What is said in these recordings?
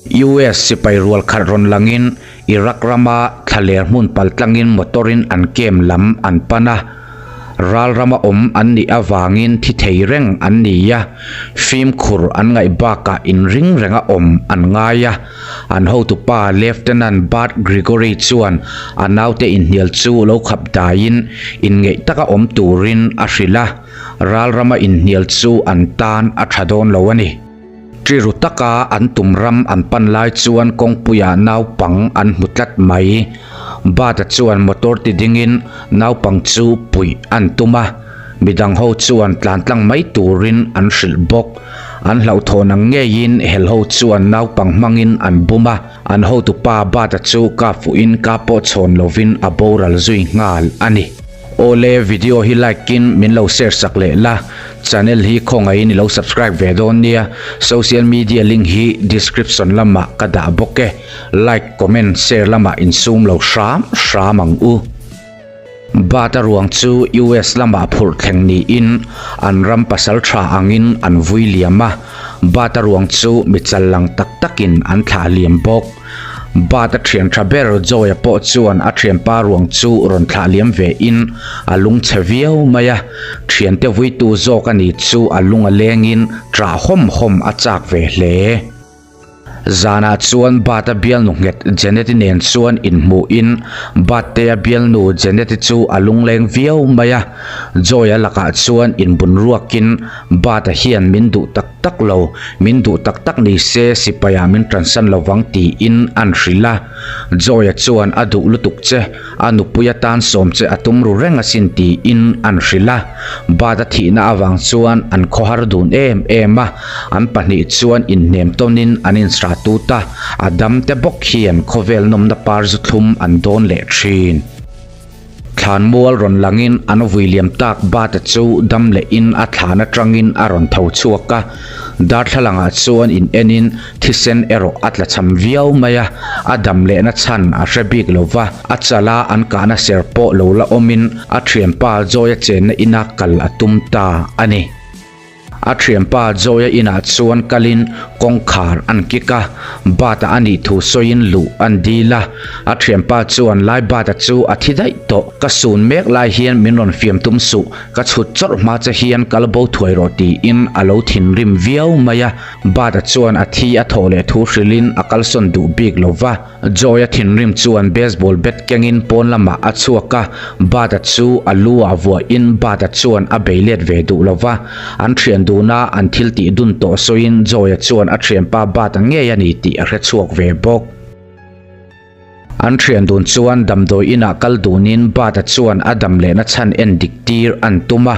US sipai rual khat rawn langin Iraq rama thlaler hmun paltlangin motor-in an camp lam an pan a. Ral rama awm an nih avangin thi thei reng an ni a, fimkhur an ngaih bakah inring renga awm an ngai a. An hotupa Lieutenant Bart Gregory chuan a naute inhnial chu lo khap daiin inngeih taka awm turin a hrilh a, ral rama inhnial chu an tan a tha dawn lo a ni. Ṭiru taka an tum ram an pan lai chuan kawngpuiah naupang an hmu tlat mai. Bata chuan motor ti dingin naupang chu puih an tum a, midang ho chuan tlan tlang mai turin an hrilh bawk. An hlauhthawn ang ngeiin helho chuan naupang hmangin an bum a, an hotupa Bata chu kap fuhin kap pawh chhawn lovin a boral zui nghal a ni. Awle video hi like in min lo share sak leh la, channel hi khawngaihin i lo subscribe ve dawn nia, social media link hi description lamah ka dah bawk e, like comment share lamah insum lo hram hram ang u. Bata ruang chu US lamah phurh thleng niin an ram pasal tha angin an vui liam a, Bata ruang chu mi chal lang tak takin an thlah liam bawk. Bat a thian tha ber Joy-a pawh chuan a thianpa ruang chu rawn thlah liam ve in a lung chhe viau mai a, thiante vuitu zawk a ni chu a lung a leng in ṭah hawm hawm a chak ve hle. Zanah chuan Bat-a bialnu nghet Janet-i nen chuan inhmuh in Bat-te-a bialnu Janet-i chu a lungleng viau mai a, Joy-a lakah chuan inbun ruakin Bat-a hian min duh tak tak lo, min duh tak tak ni se sipaiah min transan lo vang tiin an hrilh a. Joy-a chuan a duh lutuk che, a nupui atan sawm che a tum ru reng asin tiin an hrilh a. Bud-a thihna avang chuan an khawhar dun em em a, an pahnih chuan inhnem tawnin an insra tut a, a dam te bawk hian khawvel nawmna par zu thlum an dawn leh thin. Thlanmual rawn langin an vui liam tak Bata chu dam lehin a thlan atangin a rawn tho chhuak a, darthlalangah chuan in enin thisen erawh a tla cham viau mai a, a dam lehna chhan a hre bik lo va, a chala an kahna ser pawh lo la awmin a thianpa Joy-a chenna ina kal a tum ta a ni. A thianpa Joy-a inah chuan kalin kawngkhar an kik a, Bata a nih thu sawiin luh an dil a. A thianpa chuan lai Bata chu a thi daih tawh, ka sun mek lai hian min rawn fiam tum suh, ka chhut chawrh hma che hian kal bo thuai rawh tiin a lo thinrim viau mai a. Bata chuan a thi a thawh leh thu hrilhin a kalsawn duh bik lo va. Joy-a thinrim chuan baseball bat kengin pawn lamah a chhuak a, Bud-a chu a lu ah vuahin Bud-a chuan a bei let ve duh lo va. An thian duna an thil tih dun tawh sawiin Joy-a chuan a thianpa Bud-a ngei a ni tih a hre chhuak ve bawk. An thian dun chuan damdawi inah kal dunin Bud-a chuan a dam lehna chhan en dik tir an tum a,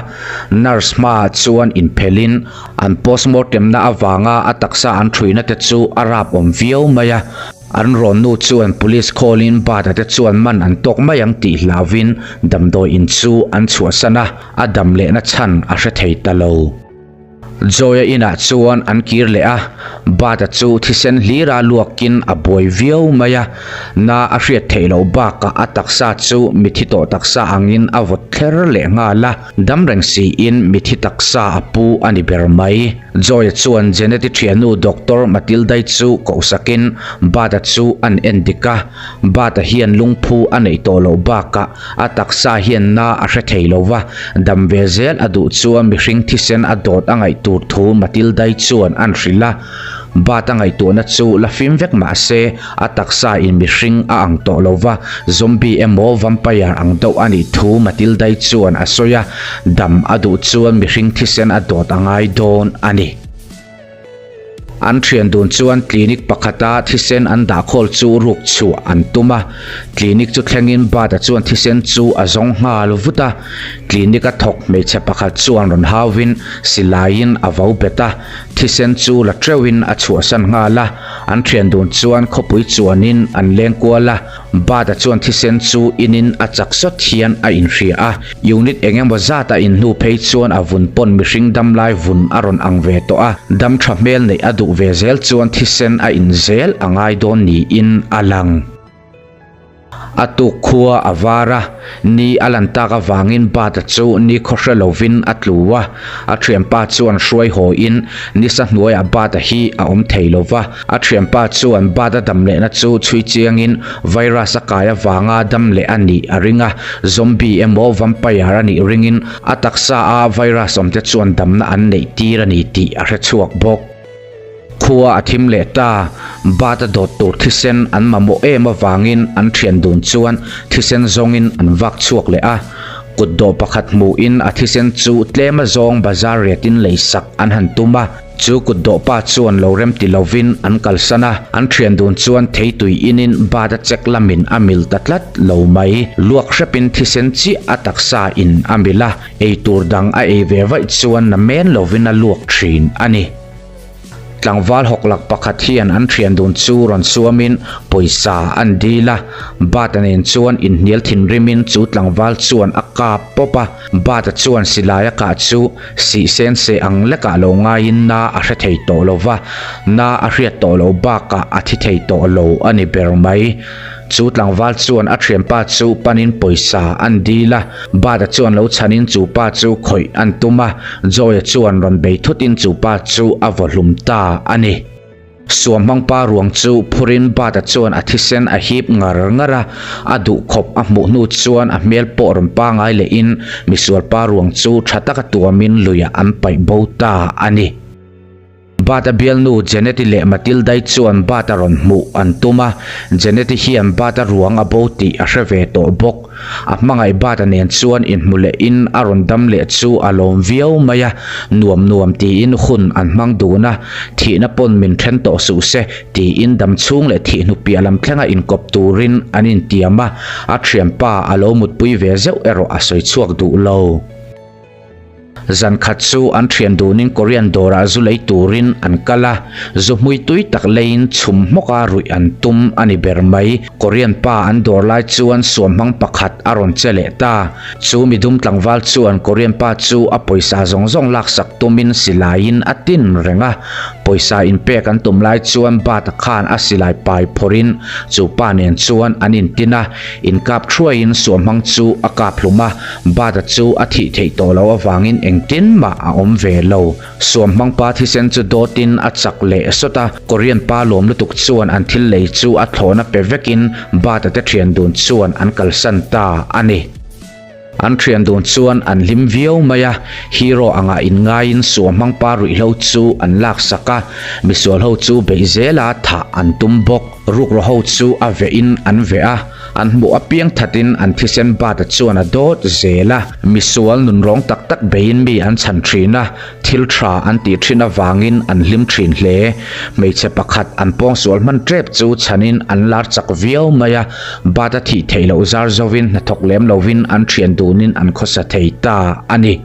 nurse hmaah chuan inphelhin an postmortem na avanga a taksa an thuina te chu a rap awm viau mai a. An rawn nu chuan police call in Bata te chuan man an tawk mai ang tih hlauvin damdawi in chu an chhuahsan a, a dam lehna chhan a hre thei ta lo. Joy-a inah chuan an kir leh a, Bata chu thisen hlira luakin a buai viau mai a, na a hriat theih loh bakah a taksa chu mithi tawh taksa angin a vawt thler leh nghal a. Dam reng siin mithi taksa a pu a ni ber mai. Joy-a chuan Janet-i thiannu Doctor Matilda-i chu kohsakin Bud-a chu an en dik a. Bud-a hian lungphu a neih tawh loh bakah a taksa hian na a hre thei lo va, dam ve zel a duh chuan mihring thisen a dawt a ngaih tur thu Matilda-i chuan an hrilh a. Bud-a ngaihtuahna chu la fim vek mah se, a taksa in mihring a ang tawh lo va, zombie emaw vampire ang deuh a nih thu Matilda-i chuan a sawi a, dam a duh chuan mihring thisen a dawt a ngai dawn a ni. An thian dun chuan clinic pakhata thisen an dahkhawl chu ruk chhuah an tum a, clinic chu thlengin Bud-a chuan thisen chu a zawng nghal vut a, clinic a thawk hmeichhe pakhat chuan rawn hauvin silaiin a vo bet a, Thisen chu la teuhin a chhuahsan nghal a, an thian dun chuan khawpui chuanin an leng kual a, Bud-a chuan thisen chu inin a chak sawt hian a inhria a, unit eng emaw zat a inhnu phei chuan a vun pawn mihring damlai vun a rawn ang ve tawh a, dam tha hmel neih a duh ve zel chuan thisen a in zel a ngai dawn niin a lang. A tuk khua a var a, ni a lan tak avangin Bata chu nikhaw hre lovin a tlu a. A thianpa chuan hruai hawiin nisa hnuaiah Bata hi a awm thei lo va. A thianpa chuan Bata dam lehna chu chhui chiangin virus a kai avanga dam leh a nih a ring a, zombie emaw vampire a nih ringin a taksa a virus awmte chuan damna an neih tir a ni tih a hre chhuak bawk. Khua a thim leh ta, Bata dawt tur thisen an mamawh em avangin an thian dun chuan thisen zawngin an vak chhuak leh a. Kut dawh pakhat hmuhin a thisen chu tlem azawng bazar riatin lei sak an han tum a. Chu kut dawh pa chuan lo rem ti lovin an kalsan a, an thian dun chuan theitui inin Bata chek lamin a mil ta tlat lo mai. Luak hrepin thisen chiah a taksa in a mil a, eitur dang a ei ve vaih chuan na men lovin a luak thin a ni. Tlangval hawklak pakhat hian an thian dun chu rawn suamin pawisa an dil a, Bata nen chuan inhnial thinrimin chu tlangval chuan a kap pawp a, Bata chuan silai a kah chu sih sen seh ang lekah lo ngaiin na a hre thei tawh lo va, na a hriat tawh loh bakah a thi thei tawh lo a ni ber mai. Chu tlangval chuan a thianpa chu panin pawisa an dil a, Bata chuan lo chhanin chu pa chu khawih an tum a, Joy-a chuan rawn bei thutin chu pa chu a vaw hlum ta a ni. Suamhmangpa ruang chu phurin Bata chuan a thisen a hip ngar ngar a, a duh khawp a hmuh hnu chuan a hmel pawh rawn pangai lehin misualpa ruang chu tha taka tuamin luiah an paih bo ta a ni. Bata bialnu Jeneti leh Matilda-i chuan Bata rawn hmuh an tum a, Jeneti hian Bata ruang a bo tih a hre ve tawh bawk. A hmangaih Bata nen chuan inhmu lehin a rawn dam leh chu a lawm viau mai a, nuam nuam tiin hun an hmang dun a, thihna pawn min then tawh suh se tiin dam chhung leh thih hnu piah lam thlenga inkawp turin an intiam a, a thianpa a lo mutpui ve zeuh erawh a sawi chhuak duh lo. Zan khat chu an thian dunin Korean dawrah zu lei turin an kal a, zu hmui tui tak leiin chhum hmawka ruih an tum a ni ber mai. Korean pa an dawr lai chuan suamhmang pakhat a rawn che leh ta. Chu midum tlangval chuan Korean pa chu a pawisa zawng zawng laksak tumin silaiin a tin reng a. Pawisa inpek an tum lai chuan Bata khan a silai pai phawrhin chu pa nen chuan an intin a, inkap thuaiin suamhmang chu a kap hlum a. Bata chu a thih theih tawh loh avangin engtin mah a awm ve lo. Suamhmang pa thisen chu dawtin a chak leh sawt a, Korean pa lawm lutuk chuan an thil lei chu a thlawhna pe vekin Bata te thian dun chuan an kalsan ta a ni. An thian dun chuan an hlim viau mai a, hero angah inngaiin suamhmang pa ruihhlo chu an laksak a, misual ho chu beih zela thah an tum bawk. Rukro ho chu a vehin an veh a. An hmuh apiang thatin an thisen bat a chuan a dawt zel a, misual nunrawng tak tak beiin mi an chhan thin a, thil tha an tih thin avangin an hlim thin hle. Hmeichhe pakhat an pawngsual hman tep chu chhanin an lar chak viau mai a, bat a thih theih loh zar zovin hnathawk lem lovin an thian dunin an khawsa thei ta a ni.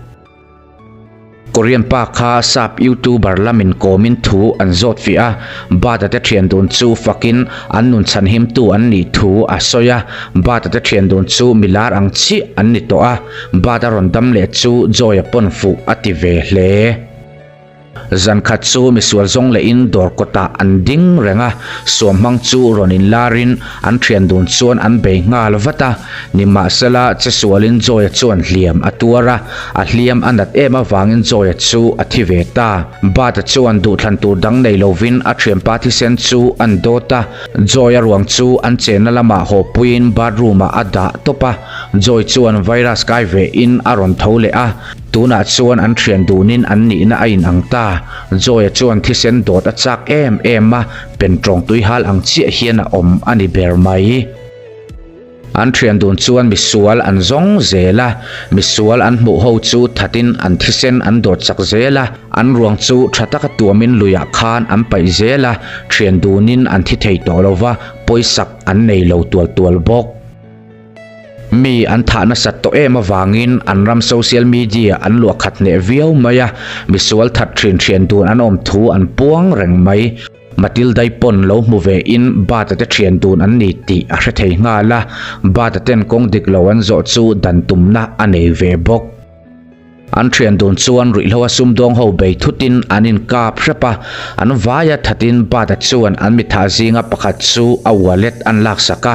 Korean pa kha sap youtuber lamin kawmin thu an zawt fiah a, Bata te thian dun chu fakin an nun chhanhimtu an nih thu a sawi a, Bata te thian dun chu milar ang chiah an ni tawh a, Bata rawn dam leh chu Joy-a pawn fuh a ti ve hle. Zan khat chu misual zawng lehin dawr kawtah an ding reng a, suamhmang chu rawn inlarin an thian dun chuan an bei nghal vat a, nimahsela chesualin Joy-a chuan hliam a tuar a, a hliam a nat em avangin Joy-a chu a thi ve ta. Bata chuan duhthlan tur dang nei lovin a thianpa thisen chu an dawt a, Joy-a ruang chu an chenna lamah haw puiin bathroom-ah a dah tawp a, Joy chuan virus kai vein a rawn tho leh a. Tunah chuan an thian dunin an nihna a inang ta. Joy-a chuan thisen dawt a chak em em a, pentawng tuihal ang chiah hian a awm a ni ber mai. An thian dun chuan misual an zawng zel a, misual an hmuh ho chu thatin an thisen an dawt chak zel a, an ruang chu tha taka tuamin luiah khan an paih zel a, thian dunin an thi thei tawh lova, pawisak an nei lo tual tual bawk. Mi an thah nasat tawh em avangin an ram social media an luah khat hneh viau mai a, misual that thin thian dun an awm thu an puang reng mai. Matildai pawn lo hmu ve in Bata te thian dun an ni tih a hre thei nghal a, Bata ten kawng dik lo an zawh chu dan tumna a nei ve bawk. An thian dun chuan ruihhlo a sumdawng ho bei thutin an inkap hrep a, an vaia thatin Bata chuan an mitha zinga pakhat chu a wallet an laksak a,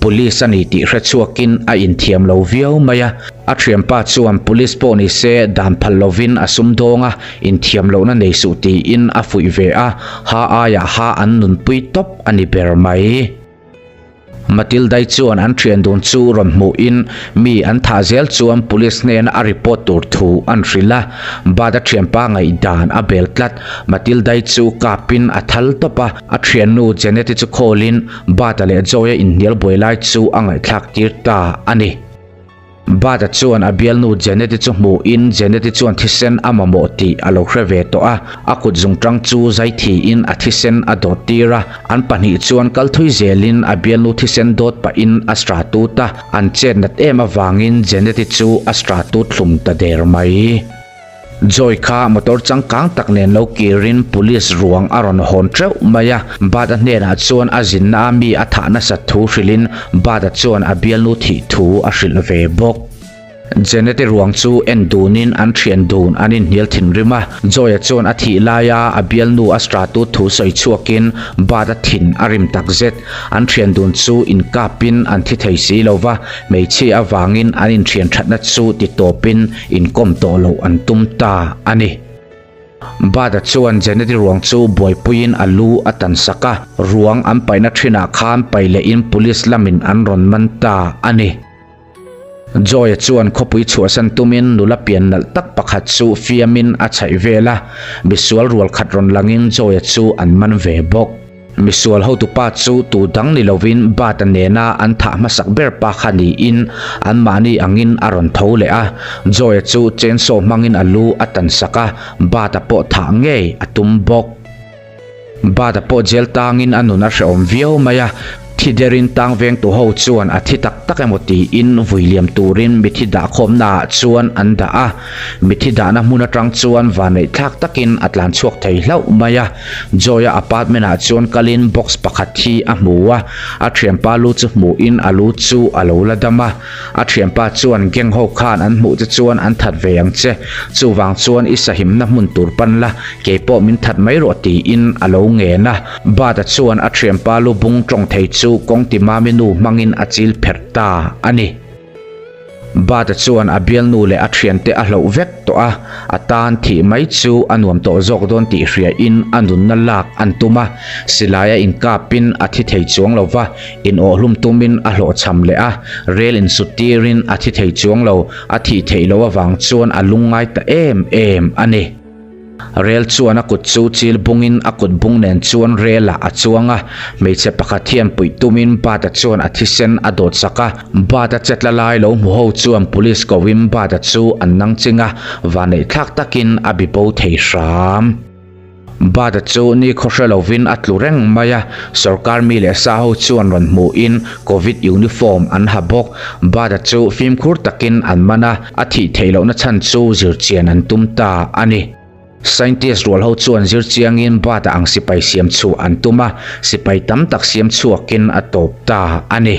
police a ni tih hre chhuakin a inthiam lo viau mai a. A thianpa chuan police pawh ni se dan phal lovin a sumdawng a, inthiam lohna nei suh tiin a fuih ve a, ha aiah ha an nunpui tawp a ni ber mai. Matildai chuan an thian dun chu rawn hmuhin mi an thah zel chuan police hnena a report tur thu an hrilh a, Bud a thianpa ngaihdan a bel tlat. Matildai chu kapin a thal tawp a, a thiannu Janet-i chu call-in Bud-a leh Joy-a inhnial buai lai chu a ngaihthlak tir ta a ni. Bud-a chuan a bialnu Janet-i chu hmuhin Janet-i chuan thisen a mamawh tih a lo hre ve tawh a, a kut zungtang chu zai thiin a thisen a dawt tir a, an pahnih chuan kal thui zelin a bialnu thisen dawt pahin a stra tut a, an chet nat em avangin Janet-i chu a stra tut hlum ta der mai. Joy kha motor changkang tak nen lo kirin police ruang a rawn hawn teuh mai a, Bud-a hnenah chuan a zinna a mi a thah nasat thu hrilhin Bud-a chuan a bialnu thih thu a hrilh ve bawk. Janet-i ruang chu en dunin an thian dun an inhnial thinrim a, Joy-a chuan a thih laia a bialnu a stratut thu sawi chhuakin Bud-a thin a rim takzet. An thian dun chu inkapin an thi thei si lo va, hmeichhia avangin an inthian thatna chu ti tawpin inkawm tawh loh an tum ta a ni. Bud-a chuan Janet-i ruang chu buaipuiin a lu a tan sak a, ruang an paihna thinah khan paih lehin police lamin an rawn man ta a ni. Joy-a chuan khawpui chhuahsan tumin nula pian nalh tak pakhat chu fiamin a chhaih vel a, misual rual khat rawn langin Joy-a chu an man ve bawk. Misual hotupa chu tu dang ni lovin Bud-a nena an thah hmasak ber pa kha niin anmahni angin a rawn tho leh a, Joy-a chu chainsaw hmangin a lu a tan sak a, Bud-a pawh thah ngei a tum bawk. Bud-a pawh jail tangin a nun a hrehawm viau mai a, thi derin tang vengtu ho chuan a thi tak tak emaw tiin vui liam turin mithi dahkhawmna ah chuan an dah a, mithi dahna hmun atang chuan vanneih thlak takin a tlan chhuak thei hlauh mai a. Joy-a apartment ah chuan kalin box pakhat hi a hmu a, a thianpa lu chu hmuhin a lu chu a lo la dam a, a thianpa chuan gang ho khan an hmuh che chuan an that ve ang che, chuvang chuan i sahimna hmun tur pan la, keipawh min that mai rawh tiin a lo ngen a, Bud-a chuan a thianpa lu bung tawng thei chu kawng ti mami nu hmangin a chil pherh ta a ni. Bud-a chuan a bialnu leh a thiante a hloh vek tawh a, a tan thih mai chu a nuam tawh zawk dawn tih hriain a nunna lak an tum a, silai a inkapin a thi thei chuang lo va, inawhhlum tumin a hlawhchham leh a, rel insut tirin a thi thei chuang lo, a thih theih loh avang chuan a lungngai ta em em a ni. Rel chuan a kut chu chil bungin a kut bung nen chuan relah a chuang a, hmeichhe pakhat hian puih tumin Bud-a chuan a thisen a dawt sak a, Bud-a chetla lai lo hmu ho chuan police koin Bud-a chu an nang ching a, vaneihthlak takin a bi bo thei hram. Bud-a chu nikhaw hre lovin a tlu reng mai a, sorkar mi leh sa ho chuan rawn hmuhin Covid uniform an ha bawk. Bud-a chu fimkhur takin an man a. A thih theih lohna chhan chu zirchian an tum ta a ni. Scientist rual ho chuan zirchiangin Bata ang sipai siam chhuah an tum a, sipai tam tak siam chhuakin a tawp ta a ni.